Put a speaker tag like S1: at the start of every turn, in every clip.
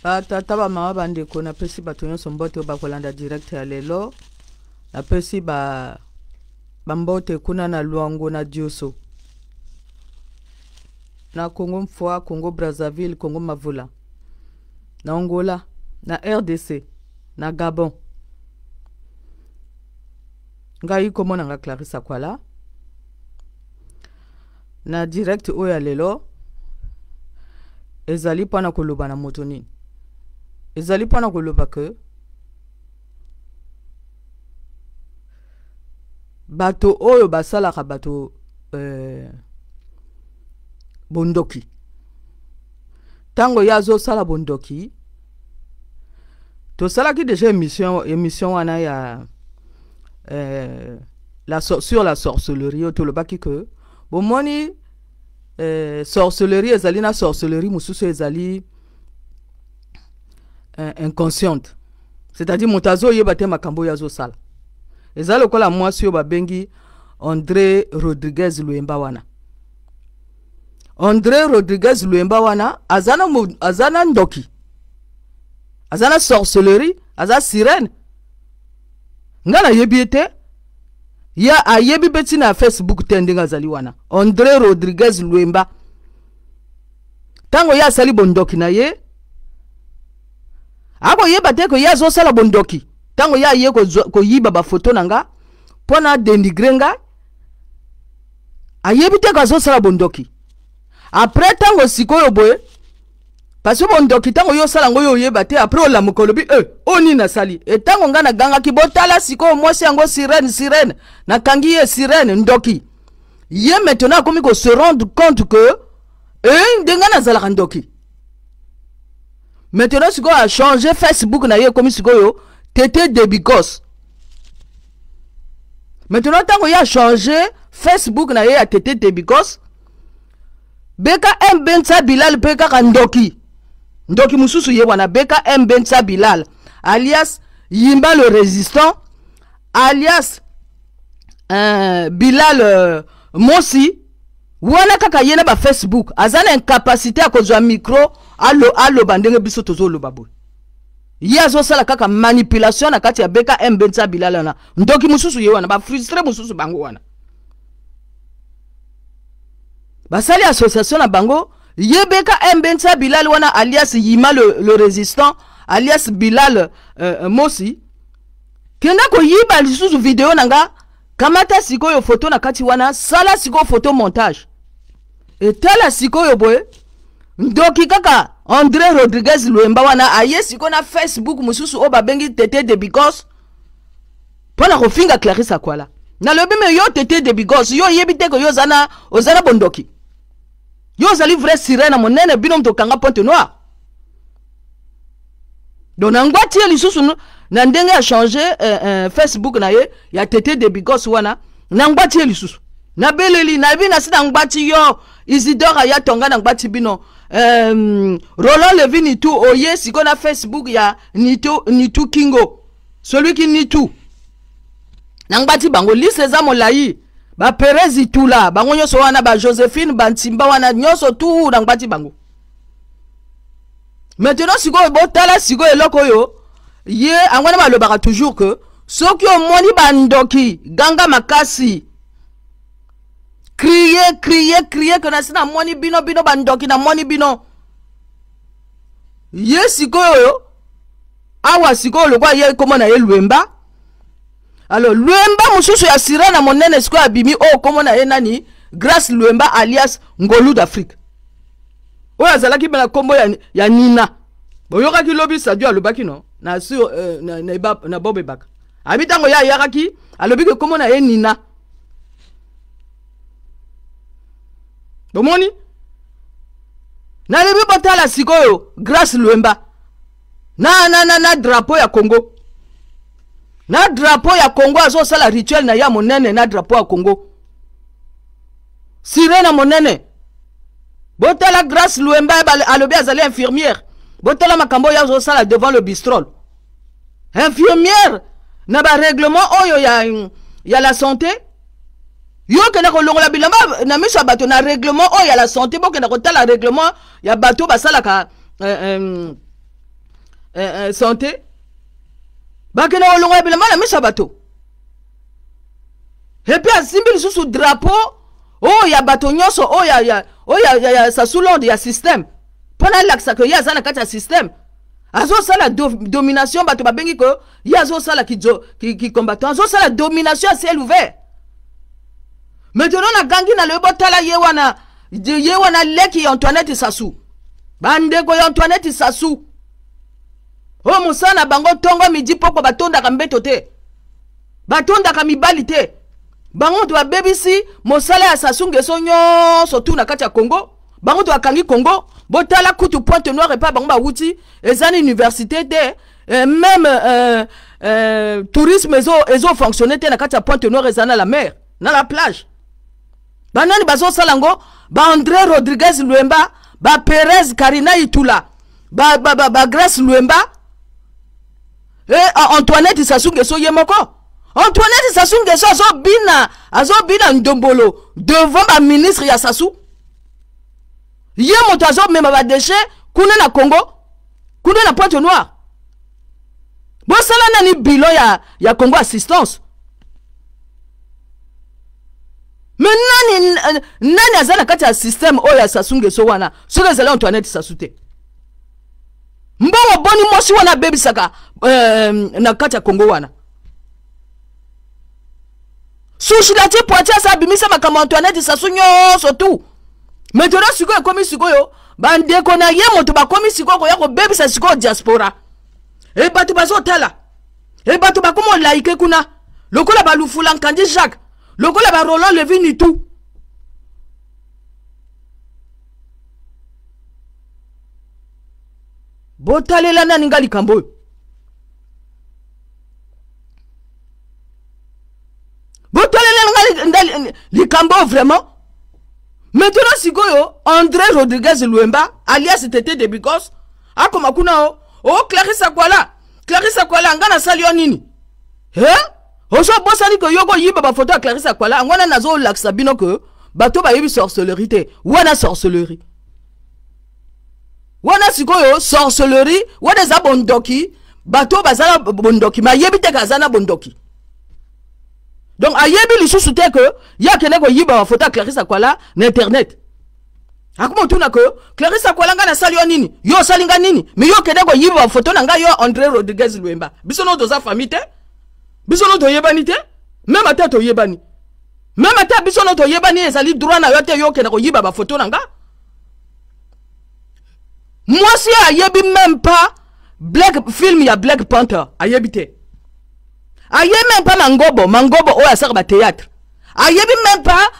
S1: Batata, bamama, bandeko, napesi bato nyonso mbote oyo bakolanda direct ya lelo. Napesi ba bambote kuna na Luango, na Dioso, na Congo Mfwa, Congo Brazzaville, Congo Mavula, na Angola, na RDC, na Gabon. Ngai kombo na nga Clarisse Akwala. Na direct oyo ya lelo ezali mpona koloba na moto nini? Ezali mpona koloba ke bato oyo basalaka bato bondoki, ntango ye azosala bondoki, tosalaki déjà émission wana ya sur la sorcellerie, oyo tolobaki ke bomoni sorcellerie ezali na sorcellerie mosusu ezali inconsciente, c'est-à-dire moto azoyeba te makambo oyo azosala. Eza lokola mwasi oyo babengi André Rodriguez Luemba wana. André Rodriguez Luemba wana aza na ndoki, aza na sorcellerie, aza sirène. Nga nayebi ye te, ye ayebi mpe ntina ya Facebook te. Ndenge azali wana, André Rodriguez Luemba, ntango ye asali bondoki na ye, akoyeba te ke ye azosala bondoki. Ntango ye aye koyiba bafoto na nga mpo na dénigrer nga, ayebi te ke azosala bondoki. Après, ntango sikoyo boye, parce que bondoki, ntango yo osala yango, yo oyeba te. Après olamuka, olobi: "E, oyo nini nasali?" E, ntango ngai nagangaki: "Botala sikoyo mwasi yango, sirène, sirène, nakangi ye, sirène, ndoki." Ye maintenant akomi kose rendre compte que e, ndenge nazalaka ndoki. Maintenant sikoyo achange Facebook na ye, ekomi sikoyo Tete Debicos. Maintenant, ntango ye achange Facebook na ye ya Tete Debicos, BKM Bensa Bilal mpe kaka ndoki, ndoki mosusu ye wana, BKM Bensa Bilal alias Yimba le résistant, alias Bilal Mosi wana, kaka ye na bafacebook aza na incapacité ya kozwa micro aloba ndenge biso tozoloba boye. Ye azosala kaka manipulation na kati ya BKM Bensa Bilal wana. Ndoki mosusu ye wana, bafrustré mosusu bango wana basali association na bango. Ye BKM Bensa Bilal wana alias Yima le résistant, alias Bilal Mosi, kenda koyiba lisusu video na nga. Kamata sikoyo foto na kati wana, sala sikoyo foto montage, etala sikoyo boye. Ndoki kaka André Rodriguez Luemba wana aye sikoyo na Facebook mosusu oyo babengi Tete de Bigos mpo na kofinga Clarisse Akwala. Nalobi: "Me yo Tete de Bigos, yo oyebi te ke yo oza na bondoki? Yo ozali vrai sirène monene. Bino moto okanga Pointe Noire." Donc nango atie lisusu na ndenge ya change Facebook na ye ya Tete de Bigos wana. Nango atie lisusu, nabeleli, nayebi nasi nangbati yo Isidore aya tonga, nangbati bino Roland Levi Nitu, oye sikoyo na Facebook ya Nitu, Nitu Kingo, celui qui Nitu. Nangbati bango, liste eza molai, baperezi tula bango nyonso wana, bajosephine bantimba wana nyonso tu, nangbati bango. Maintenant sikoyo botala sikoyo eloko oyo ye yango wana balobaka toujours que soki omoni bandoki, ganga makasi, crie, crie, crie ke nasi namoni bino, bino bandoki, namoni bino. Ye sikoyo awa sikoyo lokwa ye kombo na ye Lwemba. Alors Lwemba mosusu ya sirène monene sikoyo abimi, oyo kombo na ye nani? Grace Lwemba alias Ngolu d'Afrique, oyo azalaki mpe na nkombo ya Nina. Boyokaki lobi Sadio alobaki no na, sur, na Bob Ebaka abi ntango ye ayakaki, alobi ke nkombo na ye Nina. Bomoni, nalobi botala sikoyo Grace Lwemba na drapeau ya Congo, na drapeau ya Congo, azosala rituel na ye ya monene na drapeau ya Congo, sirène monene. Botala Grace Lwemba, alobi azali infirmière. Botala makambo oyo azosala devant le bistrol. Infirmière na barèglement oyo ya la santé, yo okenda kolongola bilamba na miso ya bato na règlement oyo ya la santé. Bokenda kotala règlement ya bato basalaka. santé. Bakende kolongola bilamba na miso ya bato. Et puis asimbi lisusu drapeau oyo ya bato nyonso, oyo ya Sassou Londe, ya système, mpo na alakisa ke ye aza na kati ya système, azosala domination. Bato babengi ke ye azosala kicombattant, azosala domination ya ciel ouvert. Maintenant nagangi na loyebi, botala ye wana, ye wana leki ya Antoinette Sassou. Bandeko ya Antoinette Sassou oyo, mosala na bango ntongo, midi, poko, batondaka mbeto te, batondaka mibali te. Bango moto babebisi mosala ya Sassou Nguesso nyonso tu na kati ya Congo. Bango to bakangi Congo. Botala kutu Pointe Noire epai bango bawuti, eza na université te, même tourisme ezofonctionne te na kati ya Pointe Noire. Eza na la mer, na la plage. Banani bazosala yango? Baandré Rodriguez Lwemba, baPerez Karina Itula, baGrace ba, ba, ba Lwemba e Antoinette Sassou Nguesso ye moko. Antoinette Sassou Nguesso azobina, azobina ndombolo devant baministre ya Sassou. Ye moto azomema badéchets kuna na Congo, kuna na Pointe Noire. Bosala nani bilan ya Congo Assistance. Me nani, nani aza na kati ya système oyo ya Sassou Nguesso wana, soki ezali Antoinette Sassou te? Mbongo boni mwasi wana abebisaka na kati ya Congo wana? Sushilati Poitiers asa abimisa makambo Antoinette Sassou nyonso tu. Maintenant sikoyo ekomi sikoyo bandeko na ye moto bakomi sikoyo koya kobebisa sikoyo diaspora. E bato bazotala, e bato bakomi olaike kuna lokola balufula Nkandi Jacques, lokola baroland Levi Nitu. Botalela nani nga likambo oyo. Botalela nga likambo oyo vraiment. Maintenant sikoyo André Rodriguez Lwemba alias Tete de Bicos akoma kuna o Clarisse Akwala, Clarisse Akwala, nga nasali yo nini? He ozobosani ke yo koyiba bafoto ya Clarisse Akwala. Yango wana nazolakisa bino ke bato bayebi sorcellerie te. Wana sorcellerie wana sikoyo, sorcellerie wana eza bondoki. Bato baza na bondoki, me ayebi te ke aza na bondoki. Donc ayebi lisusu te ke ye akende koyiba bafoto ya Clarisse Akwala na internet. Akoma otuna ke Clarisse Akwala, ngai nasali yo nini? Yo osali nga nini? Me yo okende koyiba bafoto na ngai, yo André Rodriguez Lwemba. Biso no toza famille te, biso no toyebani te. Même ata toyebani, même ata biso no toyebani, ezali droit na yo te yo okende koyiba bafoto na nga. Mwasi oyo ayebi même pas Black, film ya Black Panther ayebi te, ayebi même pas Mangobo, Mangobo oyo asalaka bathéâtre ayebi même pas,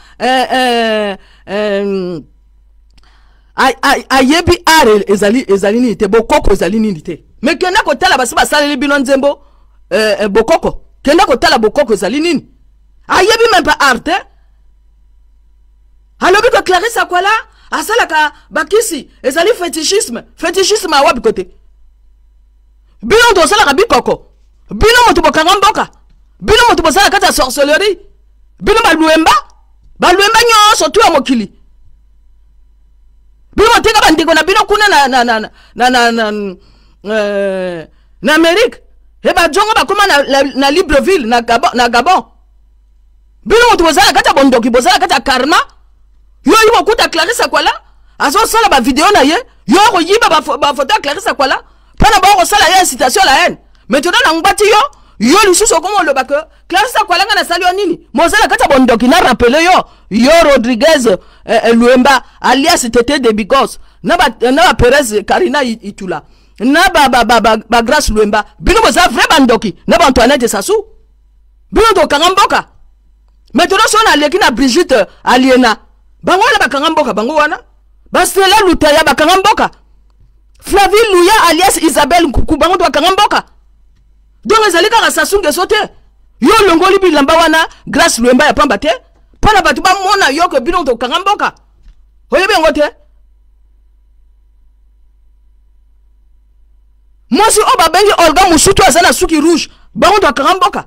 S1: ayebi art ezali nini te, bokoko ezali nini te. Me kenda kotala, basi basaleli bino nzembo bokoko. Kenda kotala bokoko ezali nini. Ayebi même pas art te. Alobi ko Clarisse Akwala asalaka bakisi, ezali fétichisme. Fétichisme awapi kote? Bino moto osalaka bikoko, bino moto bokanga mboka, bino moto bosala kati ya sorcellerie, bino balwemba, balwemba nyonso tu ya mokili. Bino boteka bandeko na bino kuna na Amérique. E bajongo bakóma na Libreville, na Gabon. Bino moto bozala kati ya bondoki, bozala kati ya karma. Yo oyi kokuta Clarisse Akwala azosala bavideo na ye, yo okoyiba bafoto ya Clarisse Akwala mpona bao kosala ye incitation la haine. Maintenant na ngbati yo, yo lisusu okoma oloba ke Clarisse Akwala, nga nasali yo nini? Mozala kati ya bondoki. Na rappeler yo, yo Rodriguez Lwemba alias Tete de Bigos, na baPerez ba Karina Itula, na baGrace ba, ba, ba Lwemba, bino boza vrai bandoki na baAntoinette Sassou. Bino tokanga mboka. Maintenant so naleki na Brigitte Aliena, bango wana bakanga mboka, bango wana Bastela Lutaya bakanga mboka, Flavie Luya alias Isabelle Nkuku, bango to bakanga mboka. Donc ezali kaka Sassou Nguesso te. Yo olongoli bilamba wana, Grace Lwemba, ya pamba te, mpo na bato bamona yo ke bino tokanga mboka. Oyebi yango te. Mwasi oyo babengi Olga Mosutu aza na suki rouge, bango to akanga mboka.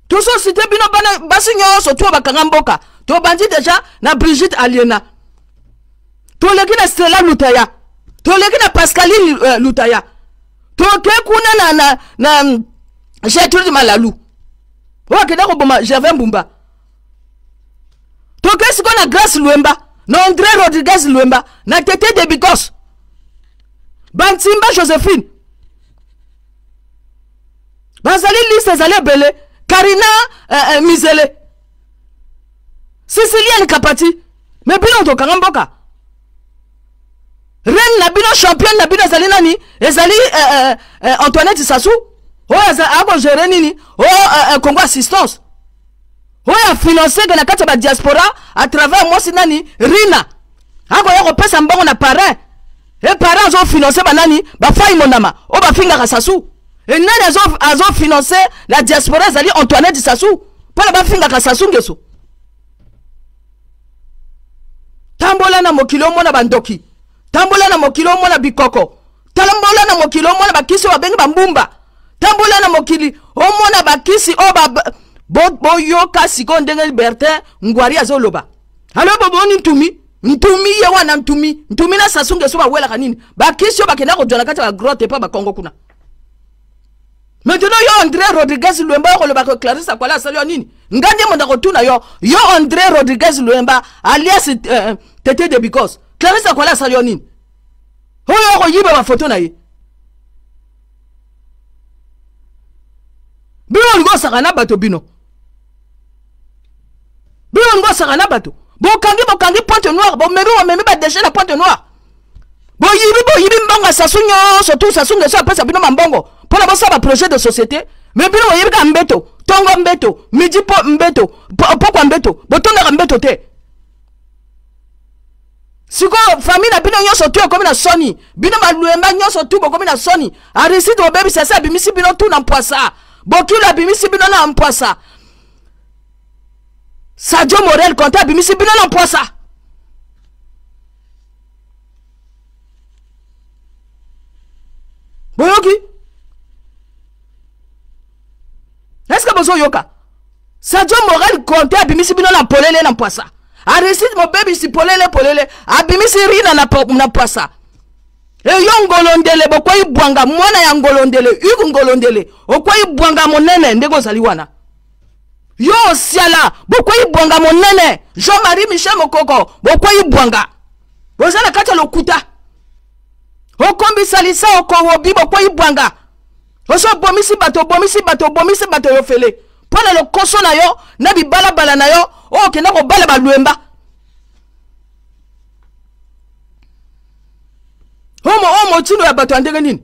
S1: Tozociter bino bana basi nyonso to bakanga mboka. Tobandi déjà na Brigitte Aliena, toleki na Stela Lutaya. Toleki na Pascaline Lutaya. Toke kuna na Gertrude Malalu. Oyo akenda koboma Gervais Mbumba. Toke sikoyo na Grace Luemba, na André Rodriguez Luemba, na Tete de Bikos. Bantimba Josephine. Bazali liste ezali ebele. Karina Mizele. Sicilienne Kapati. Mais bino tokanga mboka. Reine na bino, championne na bino ezali nani? Ezali Antoinette Sassou. Oyo ako gérer nini? Oyo Congo Assistance. Oyo a financer na kati ya ba diaspora à travers mwasi nani? Rina. Akoya kopesa mbongo na parrain. Et parrain azo financer ba nani? Ba Fayi Monama. Oyo ba fingaka Sassou. Et nani azo financer la diaspora ezali Antoinette Sassou. Pona ba fingaka Sassou Nguesso. Tambola na mokili omona bandoki. Tambola na mokili omona bikoko. Tambola na mokili omona bakisi oyo babengi bambumba. Tambola na mokili omona bakisi oyo boyoka sikoyo ndenge Bertin Ngwari azoloba. Alo boboni ntumi, ntumi ye wana ntumi, ntumi na Sassou Nguesso bawelaka nini? Bakisi oyo bakenda kozwa na kati ya ba grotte epa bakongo kuna. Maintenant yo André Rodriguez Luemba okoloba ko Clarisse Akwala asali yo nini? Nga nde moto akotuna yo. Yo André Rodriguez Luemba alias Tete de Bikos. Clarisse Akwala asali yo nini? Oyo okoyiba ba photo na ye. Bino olingi osaka na bato bino. Bino olingi osaka na bato. Bokangi bokangi Pointe Noire, bomemi bomemi ba déchets na Pointe Noire. Boyibi boyibi mbongo ya Sassou nyonso tout Sassou Nguesso apesa bino mambongo mpona bosala ba projet de société. Mais bino boyebi kaka mbeto, tongo mbeto, midi po mbeto, pokwa mbeto, botondaka mbeto te. Sikoyo famille na bino nyonso tu ekomi na soni, bino balwemba nyonso tu bokomi na soni. Aristide bobebisa se abimisi bino tu na mpwasa, Bokilo abimisi bino na mpwasa, Sadio Morel Conte abimisi bino na mpwasa. Boyoki? Est-ce que bozoyoka? Sadio Morel Conte abimisi bino na polele na mpwasa. Aristide mobebisi polele polele abimisi Rina na mpwasa. Eyo ngolondele bokwei bwanga mwana ya ngolondele Hugues ngolondele okwei bwanga monene ndenge ozali wana. Yo osiala bokwei bwanga monene Jean-Marie Michel Mokoko bokwei bwanga. Boza na kati ya lokuta. Okombisa lisa okowobi bokwei bwanga. Oso bomisi bato bomisi bato bomisi bato yo fele. Pona lokoso na yo na bibalabala na yo oyo okenda kobala balwemba. Omo omo motindo ya bato ya ndenge nini?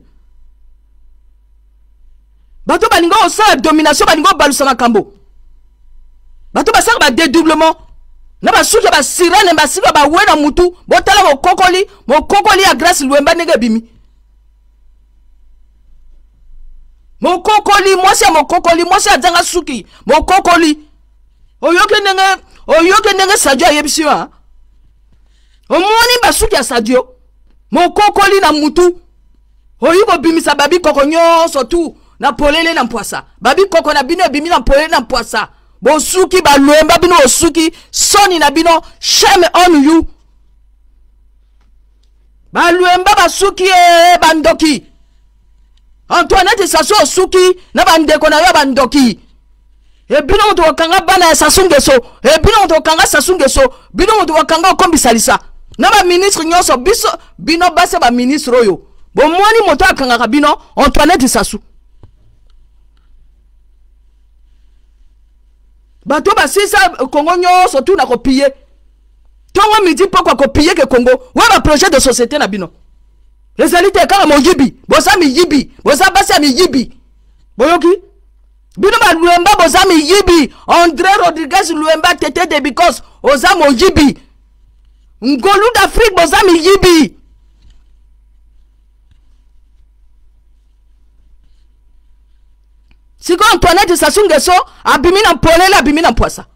S1: Bato balinga kosala domination, balinga kobalusa makambo. Bato basalaka ba dédoublement na basuki ya ba sirène, basiki ya bawe na mutu. Botala mokokoli, mokokoli ya Grace Luemba ndenge ebimi. Mokokoli, mwasi ya mokokoli, mwasi azanga suki, mokokoli. Oyoki ndenge Sadio ayebisi yo, ha? Omoni basuki ya Sadio, mokokoli na mutu. Oyi kobimisa babi koko nyonso tu na polele na mpwasa. Babi koko na bino ebimi na polele na mpwasa. Bosuki balwemba bino bosuki soni na bino, shame on you. Balwemba basuki e bandoki. Antoinette Sassou osuki na bandeko na yo bandoki. E bino moto wakanga bana ya Sassou Nguesso, e bino moto wakanga Sassou Nguesso, bino moto wakanga okombisalisa na ba ministre nyonso biso bino basi ba ministre oyo. Bomoni moto akangaka bino Antoinette Sassou. Bato basisa Congo nyonso tu na kopiller. Tongo midi pokwa kopiller ke Congo. Wa ba projet de société na bino. Ezali te kaka moyibi, boza miyibi, boza basi ya miyibi. Boyoki? Bino ba Luemba boza miyibi. André Rodriguez Luemba Tete de Bikos oza moyibi. Ngolu d'Afrique boza miyibi. Sikoyo Antoinette Sassou Nguesso abimi na polele, abimi na mpwasa.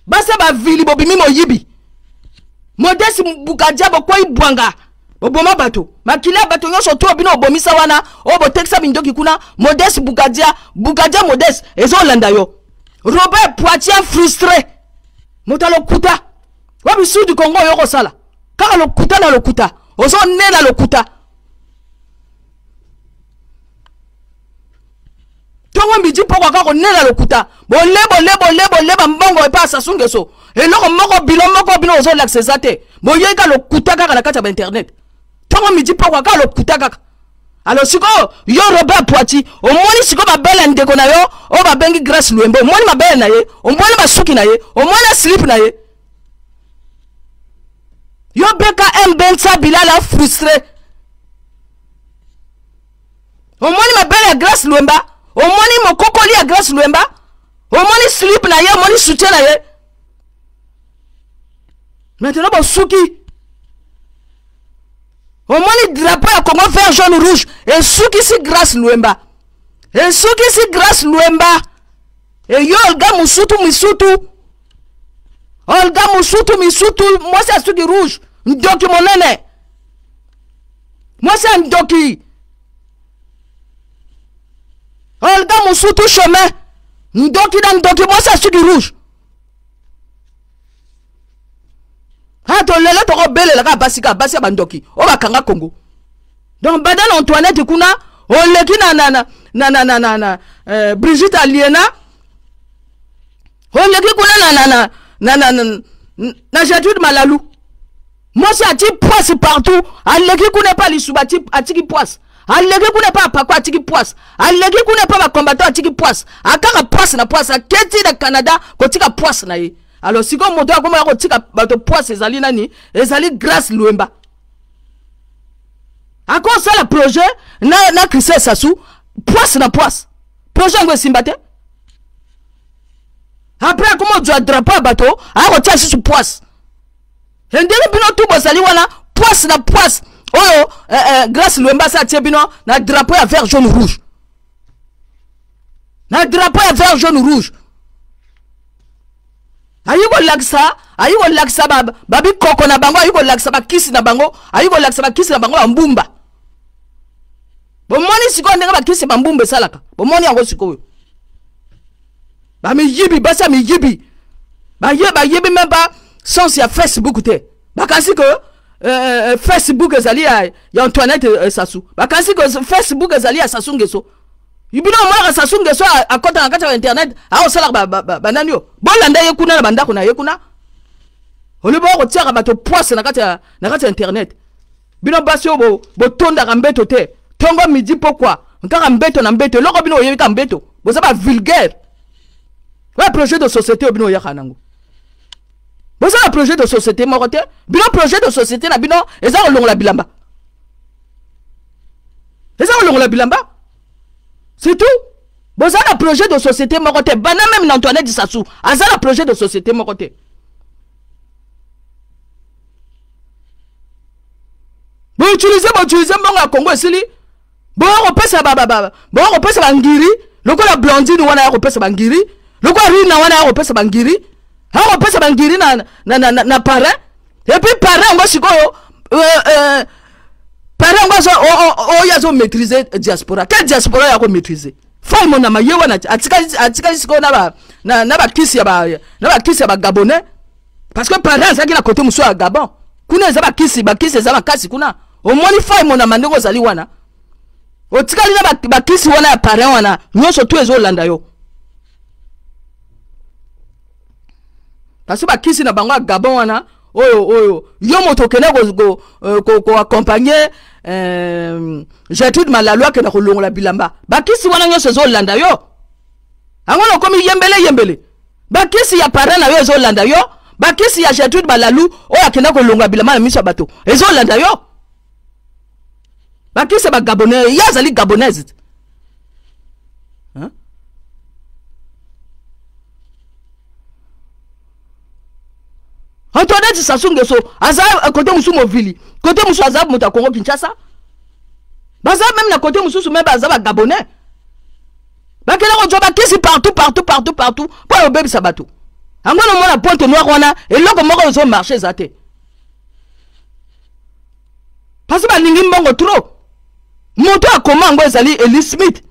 S1: Basi ba vili bobimi moyibi. Modeste Bukadja bokwei bwanga. Boboma bato. Makila bato nyonso to bino obomisa wana, oyo botekisa mindoki kuna, Modeste Bukadja, Bukadja Modeste ezolanda yo. Robert Poitier frustré. Moto alokuta. Wapi sud du Congo oyo kosala? Kaka lokuta na lokuta. Ozo nena lokuta. Tongo midi pokwa kaka konena lokuta. Bole bole bole bole ba mbongo epa Sassou Nguesso. Eloko moko bilo moko bino ozo lakisa eza te. Boyei ka lokuta kaka na kati ya ba internet. Tongo midi pokwa kaka lokuta kaka. Alors sikoyo yo Robert Poiti omoni sikoyo mabele ya ndeko na yo oyo babengi Grace Luembe, omoni mabele na ye, omoni basuki na ye, omoni slip na ye. Yo BKM Bensa Bilal a frustré. Omoni mabele ya Grace Luemba, omoni mokokoli ya Grace Luemba, omoni slip na ye, omoni soutien na ye. Maintenant bosuki. Omoni drapeau ya Congo vert jaune rouge esukisi Grace Luemba. Esukisi Grace Luemba. Eyo Olga Musutu Misutu. Olga Musutu Misutu mwasi ya suki rouge, ndoki monene. Mwasi ya ndoki. Olga Musutu chemin. Ndoki na ndoki mwasi ya suki rouge. Ha to lelo toko belela ka basi ka basi ya bandoki o bakanga Congo. Donc badal Antoinette kuna oleki na na na na na na na, na eh, Brigitte Aliena oleki kuna na na na na na na, na Gertrude Malalu mwasi ati poisse partout aleki kuna epa lisuba atiki poisse aleki kuna epa apako atiki poisse aleki kuna epa bacombattant atiki poisse akaka poisse na poisse aketi na Canada kotika poisse na ye. Alors sikoyo moto akoma ya kotika bato poisse ezali nani? Ezali Grace Luemba. Akosala projet na, na Christelle Sassou poisse na poisse. Projet yango esimba te. Après akoma ozwa drapeau ya bato akotia lisusu poisse. Ndenge bino tu bozali wana poisse na poisse oyo eh, eh, Grace Luemba asa atie bino na drapeau ya vert jaune rouge. Na drapeau ya vert jaune rouge. Ayi kolakisa, ayi kolakisa ba, ba bikoko na bango, ayi kolakisa ba kisi na bango, ayi kolakisa ba kisi na bango ba mbumba. Bomoni sikoyo ndenge ba kisi ba mbumba esalaka. Bomoni yango sikoyo. Ba miyibi, basi ya miyibi. Baye, bayebi même pas sens ya Facebook te. Bakasi que Facebook ezali ya, ya Antoinette Sassou. Bakasi que Facebook ezali ya Sassou Nguesso. Bino omonaka Sassou Nguesso akota na kati ya internet, aosalaka banani yo. Bolanda ye kuna na bandako na ye kuna. Olobi okotiaka bato poisse na kati ya, na kati ya internet. Bino basi oyo botondaka mbeto te. Tongo midi pokwa, kaka mbeto na mbeto. Eloko bino oyebi kaka mbeto. Boza ba vulgaire. Oya projet de société oyo bino oyaka nango. Boza na projet de société moko te. Bino projet de société na bino eza kolongola bilamba. Eza kolongola bilamba. C'est tout. Boza na projet de société moko te. Bana même na Antoinette Sassou, aza na projet de société moko te. Bo utiliser, bo utiliser mbongo ya Congo esili. Bo kopesa ba ba ba, bo kopesa ba ngiri, lokola Blandine wana ya kopesa ba ngiri, lokola Rina wana ya kopesa ba ngiri. Ha kopesa ba ngiri na na na, na, na parrain. Et puis parrain ngo sikoyo parrain ngo so o ya zo maîtriser diaspora. Quelle diaspora ya ko maîtriser? Fay mona ma yewa na atikali atikali sikoyo na ba na na ba kisi ya ba na ba kisi ya ba gabonais. Parce que parrain azalaki na côté mosusu ya Gabon. Kuna eza ba kisi, ba kisi eza makasi kuna. Omoni fay mona ma ndenge ozali wana. Otikali na ba kisi wana ya parrain wana, nyonso tu ezolanda yo. Parce que ba kisi na bango ya Gabon wana, oyo, oyo, yo moto okende ko accompagner, Gertrude Malalu akende kolongola bilamba. Ba kisi wana nyonso ezolanda yo. Yango na okomi yembele yembele. Ba kisi ya parrain na yo ezolanda yo. Ba kisi ya Gertrude Malalu oyo akenda kolongola bilamba na miso ya bato ezolanda yo. Ba kisi ya ba Gabonais, ye azali Gabonaise. Hein? Antoinette Sassou Nguesso aza côté mosusu Movili, côté mosusu aza moto ya Congo Kinshasa. Baza même na côté mosusu même baza ba Gabonais. Bakela kozwa bakisi partout partout partout partout mpo ya kobebisa bato. Yango na mona Pointe Noire wana eloko moko ezo marcher eza te. Parce que balingi mbongo trop. Moto akoma yango ezali Eli Smith.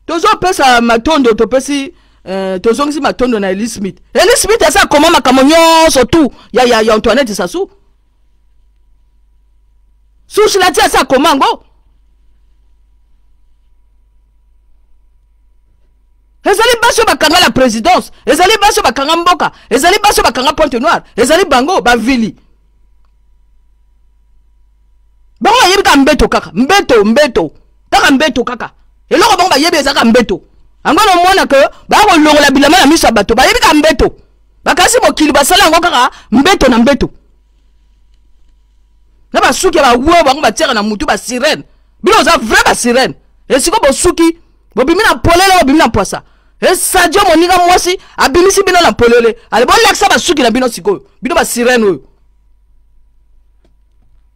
S1: Tozopesa matondo, topesi Tozongisi matondo na Eli Smith. Eli Smith asa akoma makambo nyonso tu ya Antoinette Sassou. Sushilati asa akoma yango. Ezali basi oyo bakanga la présidence, ezali basi oyo bakanga mboka, ezali basi oyo bakanga Pointe Noire, ezali bango bavili. Bango bayebi kaka mbeto kaka, mbeto, mbeto, kaka mbeto kaka. Eloko bango bayebi eza kaka mbeto. Yango nomona ke bakolongola bilamba na miso ya bato, bayebi kaka mbeto. Bakasi mokili basala yango kaka mbeto na mbeto. Na basuki ya bawe bango batiaka na mutu ba sirène. Bino oza vrai ba sirène. Esiko bosuki, bobimi na polele, bobimi na poisa. E Sadio moninga mwasi abimisi bino na polele. Ale bolakisa basuki na bino sikoyo. Bino ba sirène oyo.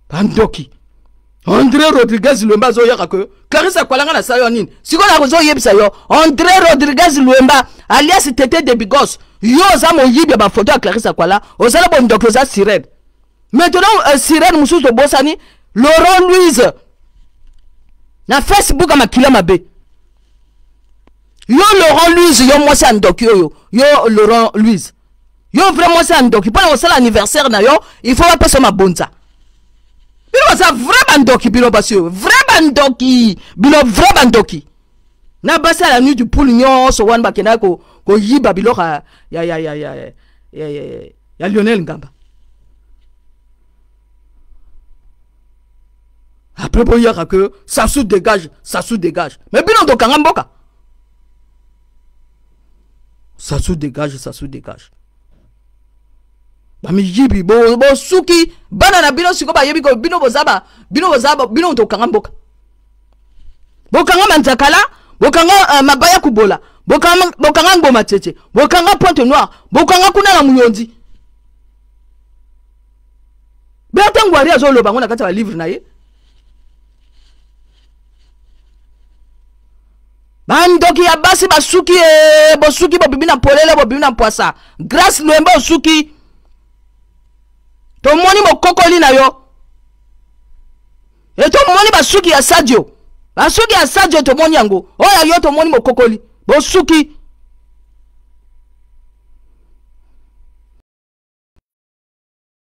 S1: Bandoki. André Rodriguez Luemba azoyaka ke Clarisse Akwalanga na sayo nini? Sikoyo nakozoyebisa yo André Rodriguez Luemba alias Tete de Bigos, yo oza moyibi ya ba photo ya Clarisse Akwala, oza na bondoki, oza sirène. Maintenant sirène mosusu tobosani Laurent Louise na Facebook ya makila mabe. Yo Laurent Louise, yo mwasi ya ndoki oyo, yo Laurent Louise, yo vrai mwasi ya ndoki, mpona kosala anniversaire na yo il faut bapesa mabonza. Bino baza vrai bandoki, bino basi oyo vrai bandoki, bino vrai bandoki. Na basi ya la nuit du poule nyonso wana bakendaki koyiba biloko ya Lionel Ngamba. Après boyaka que Sassou dégage, Sassou dégage. Mais bino tokanga mboka. Sassou dégage, Sassou dégage. Bamiyibi, bosuki bana na bino siko bayebi ko bino boza ba, bino boza ba, bino tokanga mboka. Bokanga manzakala, bokanga mabaya kubola, bokanga ngoma tete, bokanga Pointe Noire, bokanga kuna na Muyonzi. Bertin Ngwari azoloba ngo na kati ya ba livre na ye. Bandoki ya basi basuki, bosuki bobimi na polele, bobimi na mpwasa. Grâce Luemba osuki. Tomoni mokokoli na yo. E tomoni basuki ya Sadio. Basuki ya Sadio tomoni yango. Oyo yo tomoni mokokoli. Bosuki.